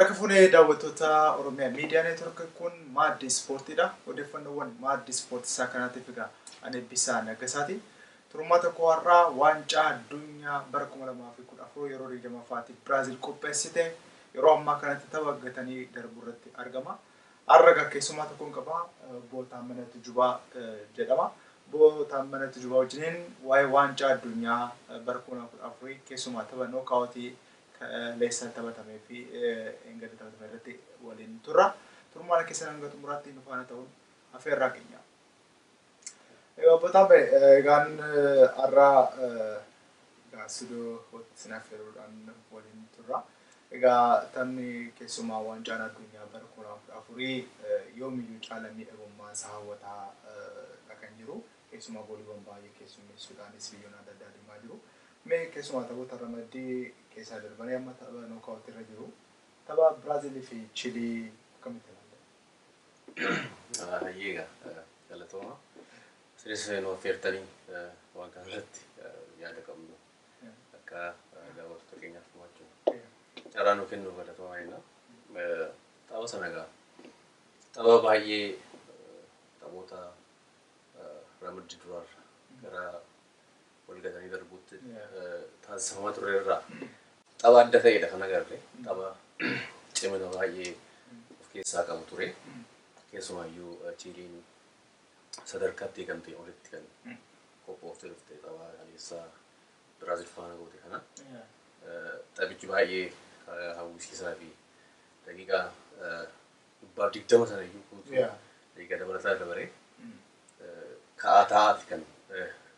Harka fuunee daawwattoota Oromiyaa Miidiyaa Neetwork, kun Maaddii Ispoortiidha. Odeeffannoowwan Maaddii Ispoortii isaa kanaatiif egaa ani Eebbisaa Naggasaati. Turmaata koo har'aa waancaa addunyaa bara 2014 yeroo 20ffaatiif Biraazil qopheessite yeroo ammaa kanatti tapha gatanii darbu irratti argama. Har'a egaa keessummaa tokkoon qaba. Obbo Taammanaa Tujubaa jedhama. Obbo Taammanaa Tujubaa wajjiniin waa'ee waancaa addunyaa bara 2014 keessumaa tapha nookawutii kaleessa taphatamee fi gadi taphatame irratti waliin turra. Turmaana keessan hanga xumuraatti nu faana ta'uun afeerraa keenya. Obbo Taammee, egaan har'a egaa istuudiyoo isin affeeruudhaan waliin turra. Egaa taphni keessumaa waancaan addunyaa bara 2014 yoomiyyuu caala miidhagummaa isaa hawwataa kan jiru. Keessumaa gooliiwwan baay'ee keessummeessuudhaanis biyyoonni adda addaa deemaa jiru. Mee keessumaa taphoota ramaddii keessaa darbanii amma tapha nookawutii irra jiru. Tapha Biraazilii fi Chilii akkamitti ilaalle? Hayyee, galatooma. Isinis nu affeertanii waan kana irratti yaada qabnu akka daawwattoota keenyaaf gumaachuu carraa nu kennuuf galatooma jenna. Tapha sana egaa tapha baay'ee taphoota ramaddii duraarra gara wal gatanii darbuutti taasifamaa ture irraa tapha adda ta'edha kan agarre. Tapha cimina baay'ee of keessaa qabu ture. Keessumaayyuu Chiiliin sadarkaatti eegamtee olitti kan qophooftee dhufte tapha kaleessaa Biraazil faana goote kana. Taphichi baay'ee hawwisiisaa fi daqiiqaa 120 sana iyyuu guutuu daqiiqaa dabalataa dabaree ka'aa taa'aati kan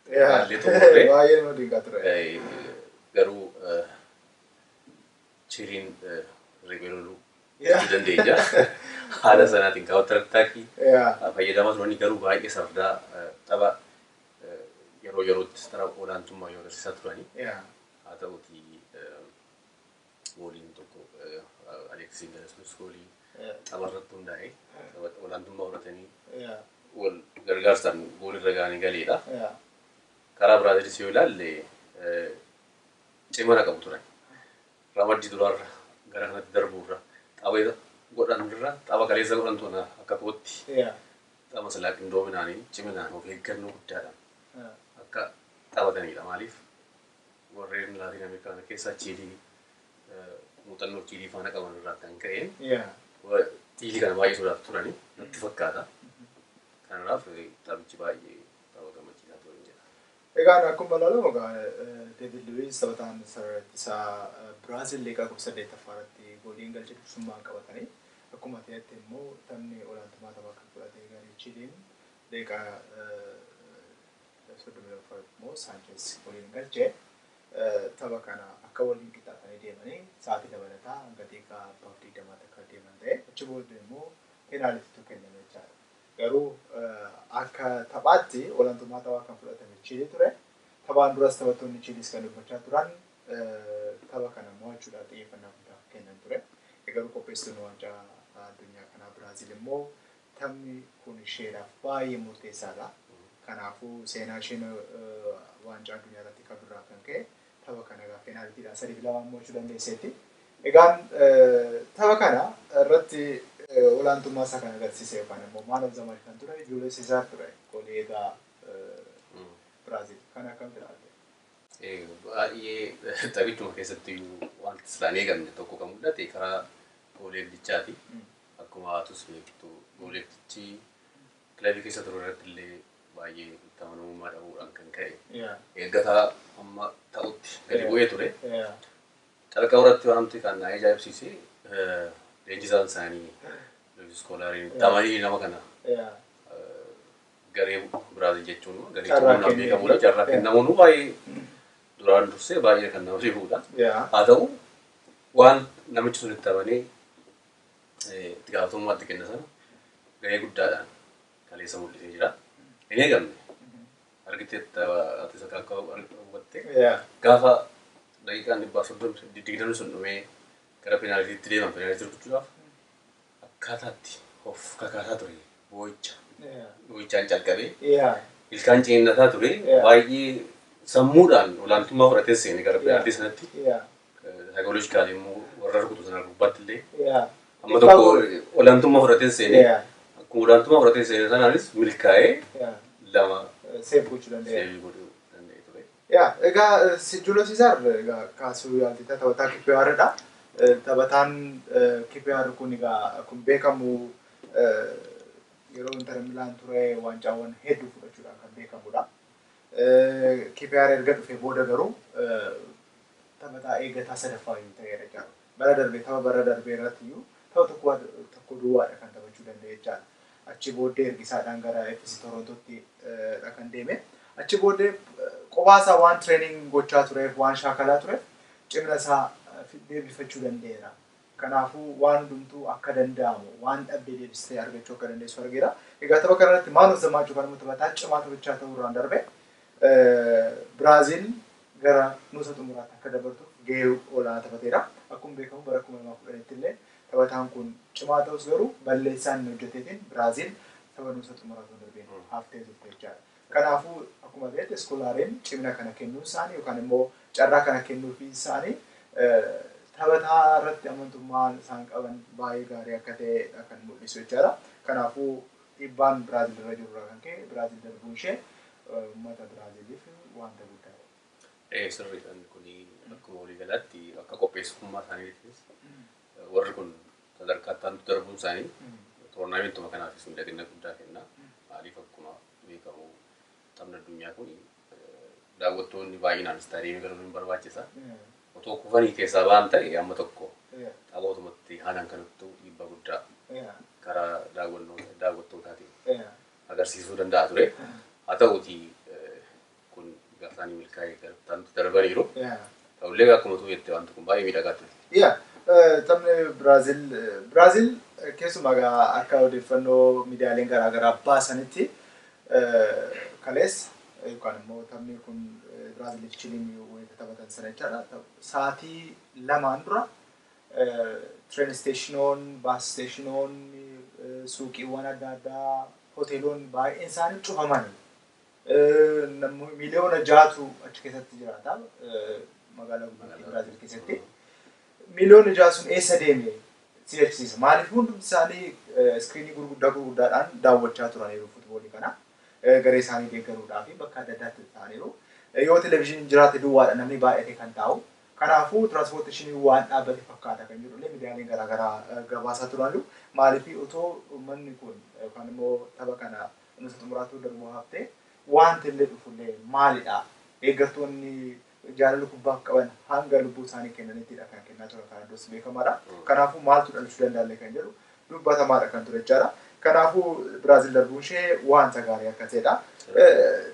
ilaallee xumurre. Baay'ee nama dinqaa ture. Garuu Chiiliin riphee loluu jechuu dandeenya. Haala sanaatiin counter attackii fayyadamaa turanii, garuu baay'ee sardaa tapha yeroo yerootti tapha olaantummaa yoo agarsiisaa turanii. Haa ta'uutii gooliin tokko Aleeksiin Galesuus goolii tapha irratti hundaa'e olaantummaa fudhatanii wal gargaarsaan goolirra ga'anii galeedha. Karaa Biraazilis yoo ilaalle cimina qabu turan. Ramaddii duraarra gara kanatti darbuurra tapha godhanirra tapha kaleessa godhan tuna akka kootti tapha silaa qindoominaanii, ciminaan, of eeggannoo guddaadhaan akka taphatanidha. Maaliif, warreen Laatiin Ameerikaa kana keessaa Chiilii muuxannoo Chiilii faana qaban irraa kan ka'een Chiilii kana baay'ee sodaatu turani natti fakkaata. Kanaaf taphichi baay'ee tapha gammachiisaa ture jedha. Egaan akkuma ilaalamu egaa David Luiz, taphataan sarara ittisaa Biraazil, daqiiqaa 18ffaa irratti gooliin galche dursummaan qabatanii, akkuma ta'etti immoo taphni olaantummaa taphaa kan fudhate garee Chiiliin daqiiqaa 32ffaa irratti immoo Saancheez gooliin galche. Tapha kana akka waliin qixxaatanii deemanii sa'aatii dabalataa hanga daqiiqaa 120tti akka deeman ta'e, achi booddee immoo peenaalitiitu kenname jechaadha. Garuu akka taphaatti olaantummaa taphaa kan fudhatame Chiilii ture. Taphaan duras taphattoonni Chiiliis kan dubbachaa turan tapha kana mo'achuudhaaf xiyyeeffannaa guddaa kennan ture. Garuu qopheessitoonni waancaa addunyaa kanaa Biraazil immoo taphni kun isheedhaaf baay'ee murteessaadha. Kanaafuu seenaa isheen waancaa addunyaa irratti qabdurraa kan ka'e tapha kana egaa peenaalitiidhaan 3-2 mo'achuu dandeesseetti. Egaan tapha kana irratti olaantummaa isaa kan agarsiise yookaan immoo man of the match kan ture Julius Caesar ture, goolii eegaa Biraazil. Kana akkamitti ilaalte? Baay'ee taphichuma keessatti iyyuu wanti silaan eegamne tokko kan mul'ate karaa goolii eegdichaati. Akkuma atus beektu, goolii eegdichi kilabii keessa ture irratti illee baay'ee itti amanamummaa dhabuudhaan kan ka'e eeggataa amma ta'utti gadi bu'ee ture. Calqaba irratti wanti kan na ajaa'ibsiise leenjisaan isaanii Luis Skolaariin itti nama kana garee Biraazil jechuun garee cimuudhaan beekamudha. Carraa kennamuun baay'ee duraan dursee baay'ee kan nama dhibudha. Haa ta'u, waan namichi sun itti amanee itti gaafatamummaa itti kenna sana gahee guddaadhaan kaleessa mul'isee jira. Hin eegamne. Argitee ati isa akka hubatte gaafa daqiiqaan 120 sun dhumee gara peenaalitiitti deeman, peenaalitii rukuchuudhaaf akkaataatti of kakaasaa ture, boo'icha. Boo'ichaan calqabee ilkaan ciniinnataa ture, baay'ee sammuudhaan olaantummaa fudhatee seene gara peenaalitii sanatti. Psychologically immoo Warra rukutu sana gubbaatti illee amma tokko olaantummaa fudhatee seenee akkuma olaantummaa fudhatee seenee sanaanis milkaa'ee lama save gochuu danda'e. Save godhuu danda'e ture. Yaa, egaa Julius Caesar egaa kaasuu yaaltita, taphataa QPRdha. Taphataan QPR kun egaa akkuma beekamu yeroo Inter Milaan ture waancaawwan hedduu fudhachuudhaan kan beekamudha. QPR erga dhufee booda garuu taphataa eeggataa sadaffaa iyyuu ta'eera jechaadha. Bara darbee, tapha bara darbee irratti iyyuu tapha tokko tokko duwwaadha kan taphachuu danda'e jechaadha. Achi booddee ergisaadhaan gara FC Torontootti dha kan deeme. Achi booddee kophaa isaa waan training gochaa tureef, waan shaakalaa tureef, cimina isaa deebifachuu danda'eera. Kanaafuu waan hundumtuu akka danda'amu, waan dhabdee deebistee argachuu akka dandeessu argeera. Egaa tapha kanarratti man of the match yookaan immoo taphataa cimaa taphachaa ta'uu irraan darbe Biraaziil gara nuusa xumuraatti akka dabartuuf gahee olaanaa taphateera. Akkuma beekamu bara 2010tti illee taphataan kun cimaa ta'us garuu balleessaa inni hojjeteetiin Biraaziil tapha nuusa xumuraatti darbeen haftee turte jechaadha. Kanaafuu akkuma beekte Skolaariin cimina kana kennuu isaanii yookaan immoo carraa kana kennuufii isaanii taphataa irratti amantummaan isaan qaban baay'ee gaarii akka ta'edha kan mul'isu jechaadha. Kanaafuu dhiibbaan Biraazil irra jiru irraa kan ka'e Biraazil darbuun ishee uummata Biraaziliif wanta guddaadha. Sirriidha, inni kun akkuma waliigalaatti akka qopheessummaa isaaniitis warri kun sadarkaa itti darbuun isaanii toornaamentuma kanaafis miidhagina guddaa kenna. Maaliif, akkuma beekamu taphni addunyaa kun daawwattoonni baay'inaan istaadiyeemii galuun hin barbaachisa. Otoo kufanii keessaa ba'an ta'e amma tokko taphootumatti haalaan kanattuu dhiibbaa guddaa karaa daawwattootaatiin agarsiisuu danda'a ture. Haa ta'uutii kun isaanii milkaa'ee gara darbaniiru. Ta'ullee akkuma tuu jette wanti kun baay'ee miidhagaa ture. Yaa, taphni Biraazil keessumaa egaa akka odeeffannoo miidiyaaleen garaagaraa baasanitti kaleessa yookaan immoo taphni kun Biraaziliif Chiliin wayita taphatan sana jechaadha. Sa'aatii 2n dura train stationoon, bus stationoon, suuqiiwwan adda addaa, hoteelonni baay'een isaanii cufamani. Miiliyoona 6tu achi keessatti jiraata magaalaa guddittii Biraazil keessatti. Miiliyoona 6 sun eessa deeme si jechisiisa. Maaliif, hundumti isaanii iskiriinii gurguddaa gurguddaadhaan daawwachaa turaniiru futboolii kana. Garee isaanii deeggaruudhaaf bakka adda addaatti ta'aniiru. Yoo televezyiiniin jiraate duwwaadha namni baay'ate kan taa'u. Kanaafuu tiraanspoorteeshinii waan dhaabbate fakkaata kan jedhullee miidiyaaleen garaagaraa gabaasaa turaniiru. Maaliif, otoo uummanni kun yookaan immoo tapha kana nuusa xumuraatti darbuu haftee wanti illee dhufullee maalidha? Deeggartoonni jaalala kubbaaf qaban hanga lubbuu isaanii kennanittidha kan kennaa turan, kan addos beekamaadha. Kanaafuu maaltu dhalachuu danda'allee kan jedhu dubbatamaadha kan ture jechaadha. Kanaafuu Biraazil darbuun ishee wanta gaarii akka ta'edha.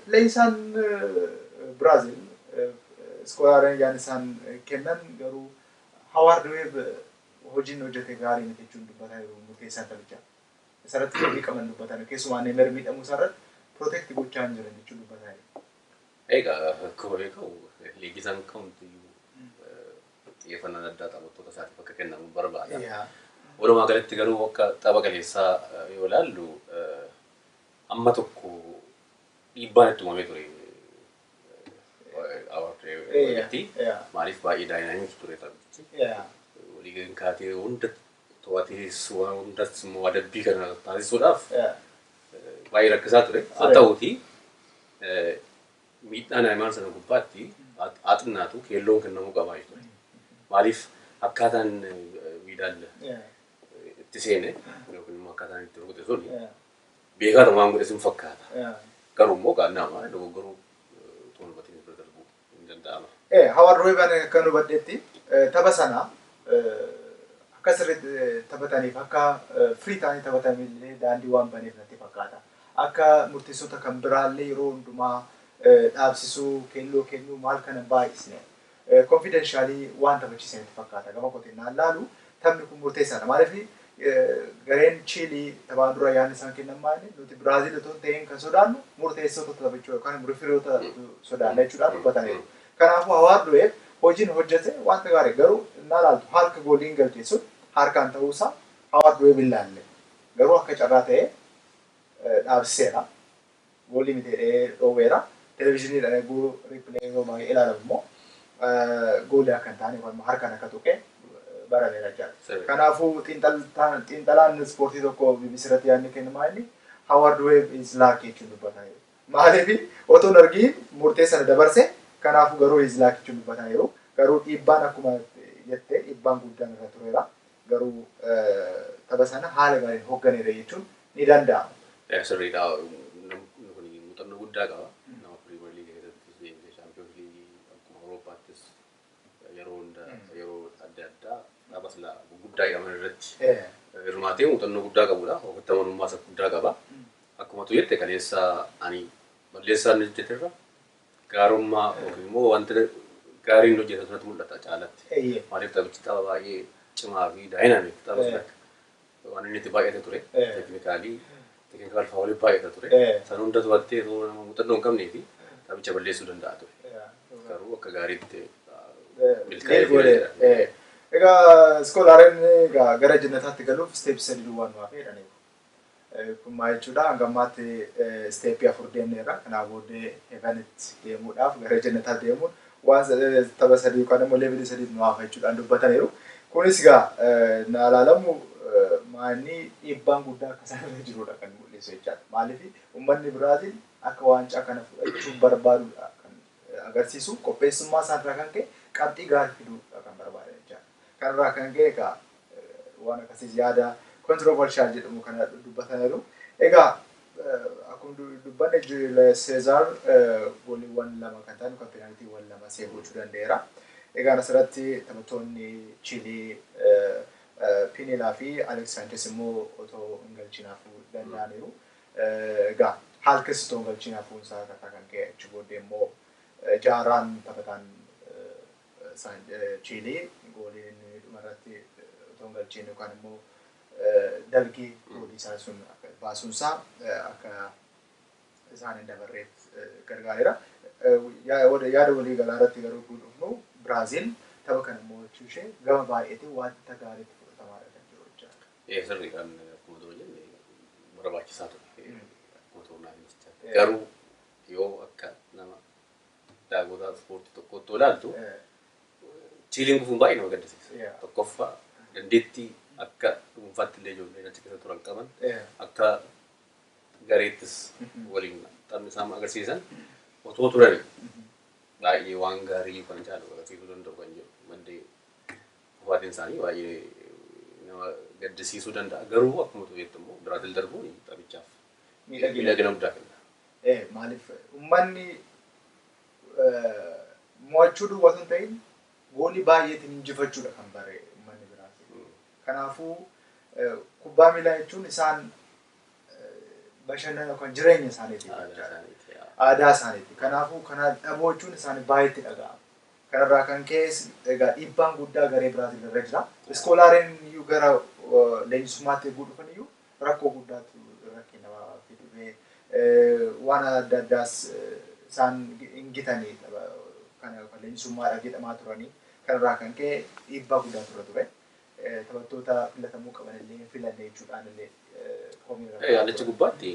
Leenjisaan Biraazil Iskoolaariin yaan isaan kennan garuu Hawaard Weeb hojiin hojjete gaarii miti jechuun dubbataa yeroo murteessaan taphichaa. Isarratti hojii qaban dubbatan, keessumaa Neymar miidhamuu isaarratti protect gochaa hin jiran jechuun dubbataa jiru. Egaa akkuma beekamu leenjisaan kamtiyyuu xiyyeeffannaan addaa taphattoota isaatiif akka kennamu barbaada. Walumaa galatti garuu akka tapha kaleessaa yoo ilaallu amma tokko dhiibbaan itti uumamee ture. Maaliif, baay'ee dynamic ture taphichi. Walii kaatee hunda to'atee waan hundas immoo adabbii kana taasisuudhaaf baay'ee rakkisaa ture. Haa ta'uutii miidhaan Neymar sana gubbaatti haa xinnaatu keelloon kennamuu qabaa ture. Maaliif, akkaataan Viidaal itti seene yookiin immoo akkaataan itti rukute sun beekaadha waan godhe sun fakkaata. Garuu immoo nama dogoggoruu otoo hin hubatiin bira darbuu hin danda'ama. Hawaard Weeb akka nu hubadhetti tapha sana akka sirriitti taphataniif, akka firii ta'anii taphatanillee daandii waan baneef natti fakkaata. Akka murteessota kan biraallee yeroo hundumaa dhaabsisuu, keelloo kennuu maal kana baay'isne. Confidentially waan taphachiisan natti fakkaata. Gama kootiin naan laalu taphni kun murteessaadha. Maaliif, gareen Chiilii taphaan dura yaadni isaan kennan maali? Nuti Biraazil otoo hin ta'in kan sodaannu murteessota taphachuu yookaan rifiroota sodaanna jechuudhaan dubbataniiru. Kanaafuu Hawaard Weeb hojiin hojjete wanta gaarii, garuu innaa laaltu harka gooliin galche sun harkaan ta'uusaa Hawaard Weeb hin laalle. Garuu akka carraa ta'ee dhaabsiseera. Goolii miti jedhee dhoowweera. Televezyiiniidhaan eeguu replay yeroo baay'ee ilaalamu immoo goolii akka hin taane yookaan harkaan akka tuqe barameera jechaadha. Kanaafuu xiinxalaan ispoortii tokko BBC irratti yaadni kennamaa inni Howard Webb is lucky jechuun dubbataniiru. Maaliif otoo hin argiin murtee sana dabarse, kanaafuu garuu is lucky jechuun dubbataniiru. Garuu dhiibbaan akkuma jettee dhiibbaan guddaan irra tureera. Garuu tapha sana haala gaariin hoogganeera jechuun ni danda'ama. Sirriidha. Namni kun muuxannoo guddaa qaba. Nama Premier League keessattis deemsee Champions League akkuma Awurooppaattis yeroo hunda yeroo adda addaa tapha silaa guddaa jedhaman irratti hirmaatee muuxannoo guddaa qabudha. Ofitti amanummaa isa guddaa qaba. Akkuma tu jette kaleessa ani balleessaa inni hojjeterra gaarummaa yookiin immoo wanti gaariin hojjetan sanatti mul'ata caalatti. Maaliif taphichi tapha baay'ee cimaa fi dynamic tapha sanatti waan inni itti baay'ate ture. Technical foulii baay'ata ture. San hunda to'attee yeroo nama muuxannoo hin qabnee fi taphicha balleessuu danda'a ture. Garuu akka gaariitti milkaa'ee. Egaa Skolaariin egaa gara jannataatti galuuf stepii 3 duwwaan nu hafe jedhaniiru. Kun maal jechuudha? Hanga ammaatti stepii 4 deemneerra. Kanaa booddee heavenitti deemuudhaaf gara jannataatti deemuun waan tapha 3 yookaan immoo levelii 3 nu hafa jechuudhaan dubbataniiru. Kunis egaa na ilaalamu maanni dhiibbaan guddaa akka isaan irra jirudha kan mul'isu jechaadha. Maaliif uummanni Biraaziil akka waancaa kana fudhachuu barbaadudha kan agarsiisu, qopheessummaa isaanirraa kan ka'e qabxii gaarii fiduudha kan barbaadan jechaadha. Kanarraa kan ka'e egaa waan akkasiis yaada controversial jedhamu kana dubbataniiru. Egaa akkuma dubbanne Julius Caesar gooliiwwan 2 kan ta'an yookaan peenaaltiiwwan 2 save gochuu danda'eera. Egaa asirratti taphattoonni Chiilii Pinilaa fi Alex Sanchez immoo otoo hin galchinaafuu danda'aniiru. Egaa Halkes otoo hin galchinaafuu isaa kan ka'e achi booddee immoo Jaaraan taphataan Chiilii gooliin inni dhumarratti otoo hin galchiin yookaan immoo dalgii goolii isaa sun baasuun isaa akka isaan hin dabarreef gargaareera. Yaada walii galaa irratti garuu dhufnu Biraaziil tapha kana mo'achuu ishee gama baay'eetiin wanta gaariitti fudhatamaadha kan jiru jechaadha. Sirriidhaan akkuma dura jenne barbaachisaa ture. Akkuma toornaamentichaa. Garuu yoo akka nama daawwataa ispoortii tokkotti ilaaltu Chiiliin kufuun baay'ee nama gaddisiisa. Tokkoffaa dandeettii akka dhuunfaatti illee ijoolleen achi keessa turan qaban akka gareettis waliin taphni isaan agarsiisan otoo turani baay'ee waan gaarii kan caalu agarsiisuu danda'u kan jedhu maddee kufaatiin isaanii baay'ee nama gaddisiisuu danda'a. Garuu akkuma tu jettu immoo Biraazil darbuun taphichaaf miidhagina guddaa kenna. Maaliif uummanni mo'achuu duwwaa osoo hin ta'in goolii baay'eetiin injifachuudha kan bare uummanni Biraazil. Kanaafuu kubbaa miilaa jechuun isaan bashannana yookaan jireenya isaaniiti. Aadaa isaaniiti. Kanaafuu kana dhabuu jechuun isaanii baay'eetti dhaga'ama. Kanarraa kan ka'es egaa dhiibbaan guddaa garee Biraazil irra jira. Iskoolaariin iyyuu gara leenjisummaatti eeguu dhufan iyyuu rakkoo guddaatu rakkina fidee waan adda addaas isaan hin gitanii kana leenjisummaadha jedhamaa turanii kanarraa kan ka'e dhiibbaa guddaatu irra ture. Taphattoota filatamuu qaban illee filanne jechuudhaan illee komiin irra. Yaalicha gubbaatti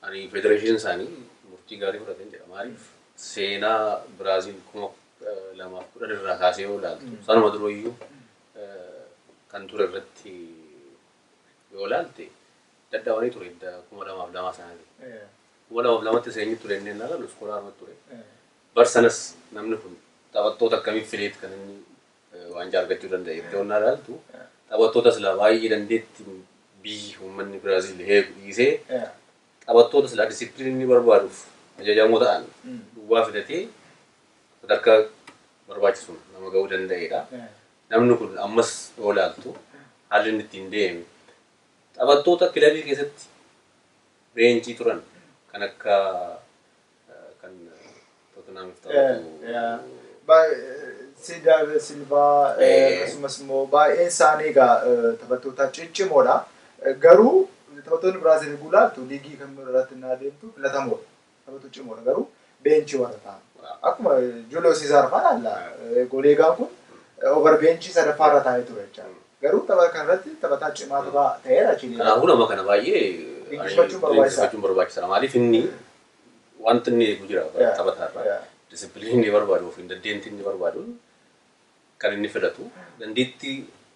ani federeeshiniin isaanii murtii gaarii fudhatan jedha. Maaliif seenaa Biraazil 2010 irraa kaasee yoo ilaaltu sanuma durayyuu kan ture irratti yoo ilaalte dadhabanii ture 2002 sanatti. 2002tti seenyi ture inni ilaalu iskoolaaruma ture. Bar sanas namni kun taphattoota akkamiif fileet kan inni waancaa argachuu danda'e yoo ilaaltu taphattoota silaa baay'ee dandeetti biyyi uummanni Biraazil eegu dhiisee taphattoota silaa disipiliinii inni barbaaduuf ajajamoo ta'an duwwaa filatee sadarkaa barbaachisuun nama ga'uu danda'edha. Namni kun ammas yoo ilaaltu haalli inni ittiin deeme taphattoota kilabii keessatti beenchii turan kan akka kan Tottenhamiif taphatu. Silvaa akkasumas immoo baay'een isaanii egaa taphattoota ciccimoodha. Garuu taphattoonni Biraazil gulaaltu liigii kan irratti naa deemtu filatamoodha. Taphattoota cimoodha garuu beenchii warra ta'an. Akkuma Julio Cesar fa'aa alla goleegaan kun over beenchii sadaffaa irra taa'ee ture jechaadha. Garuu tapha kanarratti taphataa cimaa tapha ta'eera Chiilii. Kanaafuu nama kana baay'ee dinqisiifachuun barbaachisaadha. Maaliif inni wanti inni eegu jira taphataarraa. Disipiliinii inni barbaadu ofiin dandeettii inni barbaadu kan inni filatu. Dandeettii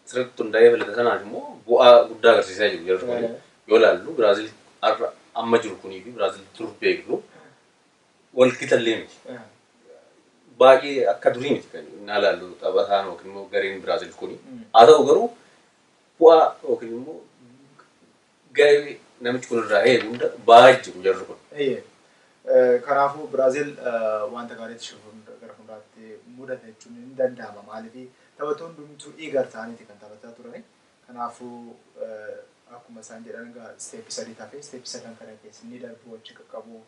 sirriitti hundaa'ee filate sanaan immoo bu'aa guddaa agarsiisaa jiru jarri kun. Yoo ilaallu Biraazil har'a amma jiru kunii fi Biraazil dur beeknu wal qixallee miti. Baay'ee akka durii miti kan inni ilaallu taphataan yookiin immoo gareen Biraazil kuni. Haa ta'u garuu bu'aa yookiin immoo gahee namichi kun irraa eegu hunda ba'aa jiru jarri kun. Kanaafuu Biraazil wanta gaariitti gara fuulduraatti mudata jechuun hin danda'ama. Maaliif taphattoonni hundumtuu eager ta'aniiti kan taphachaa turani. Kanaafuu akkuma isaan jedhan egaa step 3 tafe, step 3 kana keessa inni darbu achi qaqqabu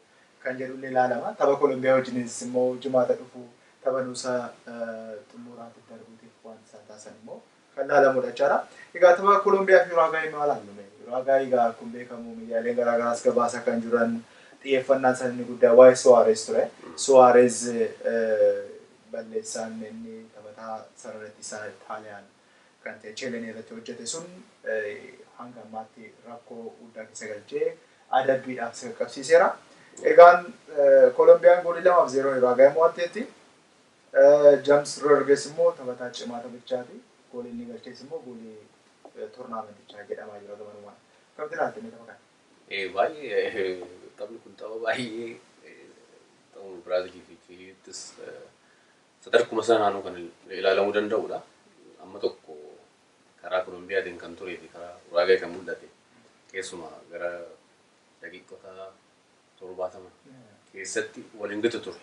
kan jedhu illee ilaalama. Tapha Kolumbiyaa wajjinis immoo jimaata dhufu tapha nuusa xumuraatti darbuutiif waan isaan taasisan immoo kan ilaalamudha jechaadha. Egaa tapha Kolumbiyaa fi Uraagaay maal ilaallume? Uraagaay egaa akkuma beekamu miidiyaaleen garaagaraas gabaasa kan jiran xiyyeeffannaan isaanii inni guddaa waa'ee Suwaarez ture. Suwaarez balleessaan inni taphataa sarara ittisaa Xaaliyaan kan ta'e Cheelenii irratti hojjete sun hanga ammaatti rakkoo guddaa keessa galchee adabbiidhaaf isa qaqqabsiiseera. Egaan Kolombiyaan goolii 2-0 Uraagaay mo'atteetti. James Rodriguez immoo taphataa cimaa taphichaati. Goolii inni galchees immoo goolii toornaamentichaa jedhamaa jira gamanumaan. Akkamitti ilaalte mee tapha kana? Baay'ee taphni kun tapha baay'ee tapha Biraazilii fi Chiiliittis sadarkuma sanaanuu kan ilaalamuu danda'udha. Amma tokko karaa Kolombiyaatiin kan turee fi karaa Uraagaay kan mul'ate keessumaa gara daqiiqota 70 keessatti waliin gitu ture.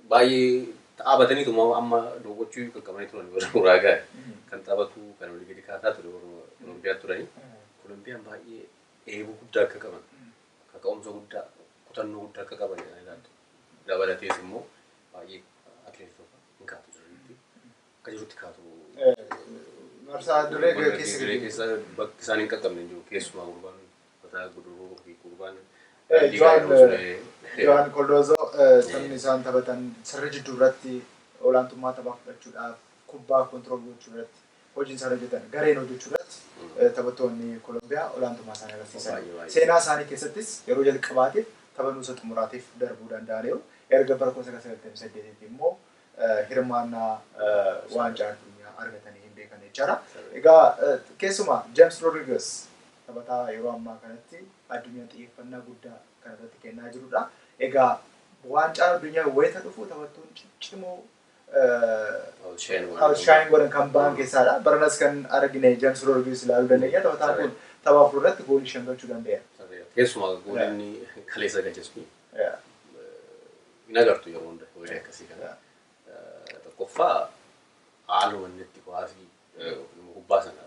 Baay'ee taphataniituma amma dogochuu qaqqabanii turan warra Uraagaay kan taphatu kan olii gadi kaasaa ture warra Kolombiyaa turanii. Kolombiyaan baay'ee dheebuu guddaa akka qaban, kaka'umsa guddaa, kutannoo guddaa akka qaban jedhanii ilaaltu. Dabalatees immoo baay'ee atileetota hin kaatu sirriitti. Akka jirutti kaatu. Marsaa dirree keessa Dirree keessa bakki isaan hin qaqqabne hin jiru. Keessumaa gurbaan mataa guduruu fi gurbaan Joan Koldozo taphni isaan taphatan sirri jidduu irratti olaantummaa taphaa fudhachuudhaaf kubbaa control gochuu irratti hojiin isaan hojjetan gareen hojjechuu irratti taphattoonni Kolombiyaa olaantummaa isaanii agarsiisan. Seenaa isaanii keessattis yeroo jalqabaatiif tapha nuusa xumuraatiif darbuu danda'aniiru. Erga bara 1998 immoo hirmaannaa waancaa addunyaa argatanii hin beekan jechaadha. Egaa keessumaa James Rodriguez taphataa yeroo ammaa kanatti addunyaan xiyyeeffannaa guddaa kan irratti kennaa jirudha. Egaa waancaa addunyaa wayita dhufu taphattoonni ciccimoo outshine godhan kan ba'an keessaadha. Baranas kan argine James Rodriguez ilaaluu dandeenya. Taphataan kun tapha 4 irratti goolii 5 galchuu danda'eera. Keessumaa gooliin kaleessa galche sun hin agartu yeroo hunda goolii akkasii kana. Tokkoffaa haaluma inni itti kuwaasii kubbaa sana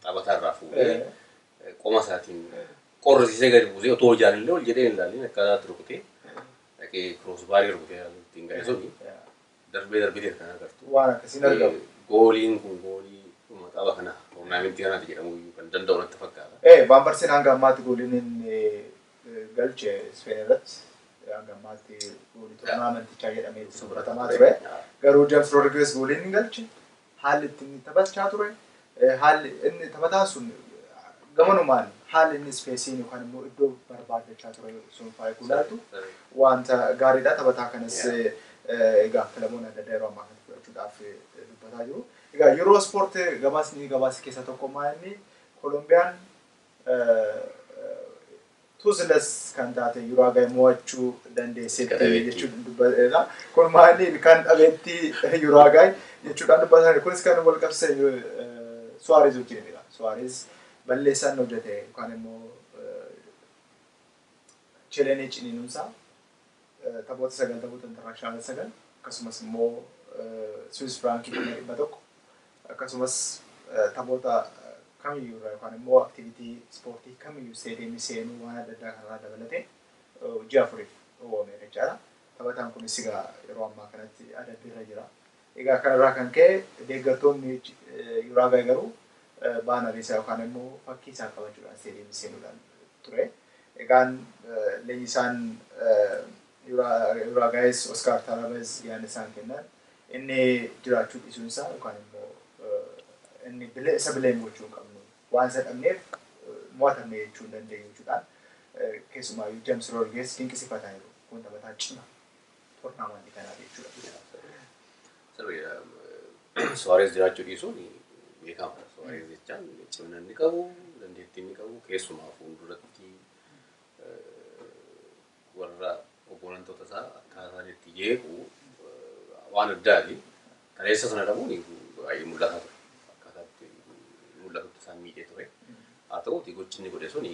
taphataa irraa fuudhee qoma isaatiin qorrisiisee gadi buusee otoo ijaan illee ol jedhee hin ilaalin akkaataa rukutee dhaqee crossbarii rukutee ittiin gale suni darbee darbee kan agartu. Waan akkasiin argamu. Gooliin kun goolii tapha kana toornaamentii kanaati jedhamu iyyuu kan danda'u natti fakkaata. Van Barseen hanga ammaatti gooliin inni galche Speen irratti hanga ammaatti goolii toornaamentichaa jedhamee fudhatamaa ture. Garuu James Rodriguez gooliin inni galche haalli ittiin taphachaa ture haalli inni taphataan sun gamanumaan haalli inni spaceiin yookaan immoo iddoo barbaadachaa ture sun faaya gulaatu wanta gaariidha. Taphataa kanas egaa kilaboonni adda addaa yeroo ammaa kana fudhachuudhaaf dubbataa jiru. Egaa yeroo ispoortii gabaasni gabaasa keessaa tokko maa inni Kolombiyaan toothless kan taate Uraagaay mo'achuu dandeesseetti jechuun dubbateera. Kun maali ilkaan dhabeetti Uraagaay jechuudhaan dubbatan. Kunis kan wal qabsiise Suwaarez wajjinidha. Suwaarez balleessaan hojjete yookaan immoo Chilenii ciniinuunsaa taphoota 9 taphoota international 9 akkasumas immoo Swiss firaankii 100,000 akkasumas taphoota kamiyyuu irraa yookaan immoo activity ispoortii kamiyyuu isteediyeemii seenuu waan adda addaa kanarraa dabalatee ji'a 4f dhoowwameera jechaadha. Taphataan kunis egaa yeroo ammaa kanatti adabbiirra jira. Egaa kanarraa kan ka'e deeggartoonni Uraagaay garuu baanarii isaa yookaan immoo fakkii isaa qabachuudhaan isteediyeemii seenuudhaan ture. Egaan leenjisaan Uraagaayis Oskaar Taarabeez yaada isaan kennan inni jiraachuu dhiisuun isaa yookaan immoo inni isa blame gochuu hin qabnu waan isa dhabneef mo'atamne jechuu hin dandeenyu jechuudhaan keessumaayyuu James Rodriguez dinqisiifataniiru. Kun taphataa cimaa toornaamentii kanaati jechuudha. Sirriidha. Suwaarez jiraachuu dhiisuun beekamaadha. Suwaarez jechaan cimina inni qabu, dandeettii inni qabu, keessumaa fuulduratti warra obbolantoota isaa akkaataan itti jeequ waan addaati. Kaleessa sana dhabuun baay'ee mul'ataa ture. Akkaataa itti mul'atutti isaan miidhee ture. Haa ta'uuti gochi inni godhe suni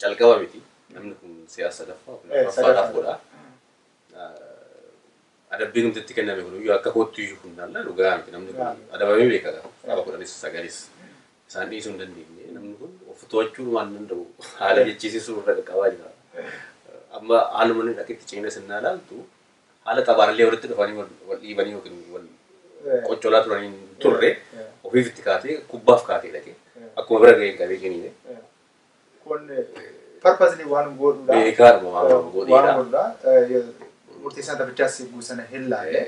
calqaba miti. Namni kun siyaasa sadaffaa afuraffaadhaaf godha. Adabbiin nuti itti kenname kun iyyuu akka kootti iyyuu kun naannaa dhugaa miti. Namni kun adabamee beeka. Tapha 10 9 isaan dhiisuu hin dandeenye. Namni kun of to'achuu waan danda'u haala jechisiisuu irra qaqqabaa jira. Amma haaluma inni dhaqetti cimina sinnaa ilaaltu haala taphaanillee walitti dhufanii wal dhiibanii yookiin wal qoccolaa turanii turre ofiif itti kaatee kubbaaf kaatee dhaqee akkuma bira ga'een qabee kennine. Kun purposely waan godhuudha. Beekaadhuma waan godheedha. Waan godhuudha. Murteessaan taphichaas guusana hin laalle.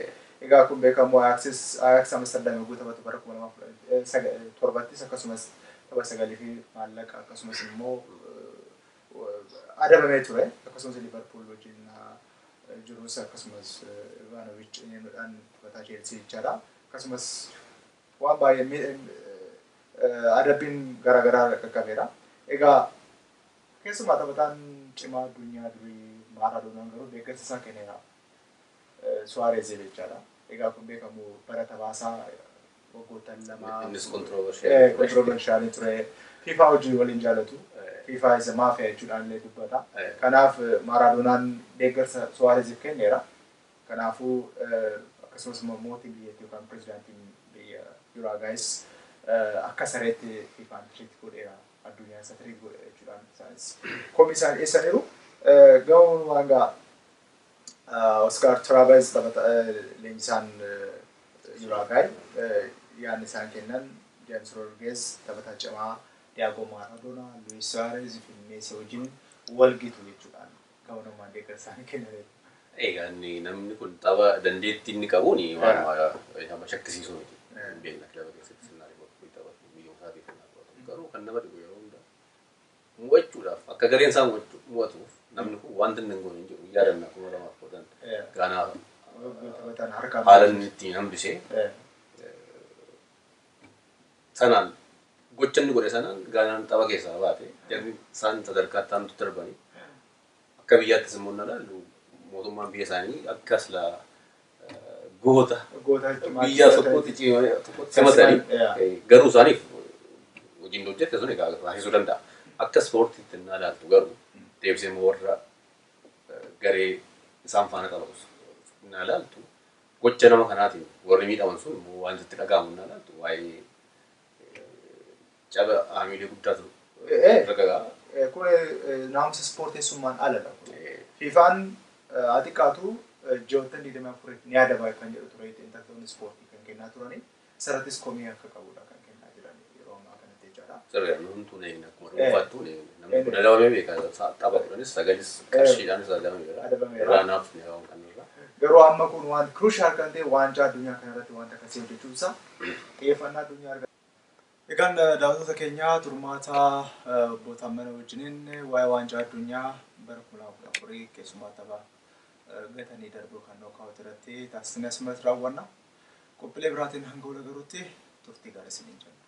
Egaa kun beekamu Ajax Amsterdam yogguu taphatu bara 2017 akkasumas tapha 9 fi maallaqa akkasumas immoo adabamee ture. Akkasumas Liverpool wajjin jirus akkasumas Ivanovic eenyuudhaan taphataa Chelsea jechaadha. Akkasumas waan baay'ee adabbiin garaagaraa qaqqabeera. Egaa keessumaa taphataan cimaa addunyaa durii Maaradoonaan garuu deeggarsa isaa kenneera. Suwaarez jechaadha. Egaa kun beekamu bara taphaasaa waggoottan lama. Innis controversial. Controversial ture. FIFA hojii waliin jaalatu. FIFA isa mafia jechuudhaan illee dubbata. Kanaaf Maaradoonaan deeggarsa Suwaareziif kenneera. Kanaafuu akkasumas immoo mootiin biyyattii yookaan pirezidaantiin biyya Yuraagaayis akka sareetti FIFAn treat godheera. Addunyaa isa treat godheera jechuudhaan isaanis komii isaan dhiyeessaniiru. Gama waan gaa Oscar Tabárez taphata leenjisaan Yuraagaay yaadni isaan kennan James Rodriguez taphataa cimaa Diego Maradona, Luis Suarez fi Messi wajjin wal gitu jechuudhaan gama namaan deeggarsa isaan kennaniiru. Egaa inni namni kun tapha dandeettii inni qabuun waan nama shakkisiisuu miti. Beekna kilaba keessatti sirnaa Liverpool taphatu biyyoota isaatiif kan taphatu. Garuu kan nama dhibu yeroo hundaa mo'achuudhaaf akka gareen isaa mo'atuuf namni kun wanta inni hin goone hin jiru. Yaadanna 2010 Gaanaa Taphatan harkaan haala inni ittiin hambisee sanaan gocha inni godhe sanaan Gaanaan tapha keessaa baate jarri isaan sadarkaa itti aanutti darbanii akka biyyaattis immoo na ilaallu mootummaan biyya isaanii akka silaa goota Goota cimaa biyya tokkotti tokkotti simatanii garuu isaaniif hojiin hojjette sun egaa taasisuu danda'a. Akka ispoortiitti na ilaaltu garuu deebisee immoo warra garee isaan faana taphatu na ilaaltu gocha nama kanaatiin warri miidhaman sun immoo waan itti dhaga'amu na ilaaltu waa'ee caba haamilee guddaatu irra gagaa. Kun naamusa ispoorteessummaan aladha. FIFAn haa xiqqaatu ji'oottan 24 ni adaba kan jedhu ture xiinxaltoonni ispoortii kan kennaa turani. Isarrattis komii akka qabudha kan kennaa jiran yeroo ammaa kanatti jechaadha. Sirriidha nuti hin eegna akkuma dhuunfaattuu hin eegna. Namni kun adabamee beeka tapha 10 9 qarshiidhaanis adabameera. Adabameera. Irraa naaf ni waan kanarra. Garuu amma kun waan crucial kan ta'e waancaa addunyaa kanarratti wanta akkasii hojjechuun isaa xiyyeeffannaa addunyaa argata. Egaan daawwattoota keenyaa turmaata obbo Taammana wajjiniin waa'ee waancaa addunyaa bara 2014 keessumaa tapha gatanii darbuu kan knockout irratti taasisnee asumatti raawwanna. Qophiilee biraatiin hanga wal agaruutti turtii gaarii isiniin jenna.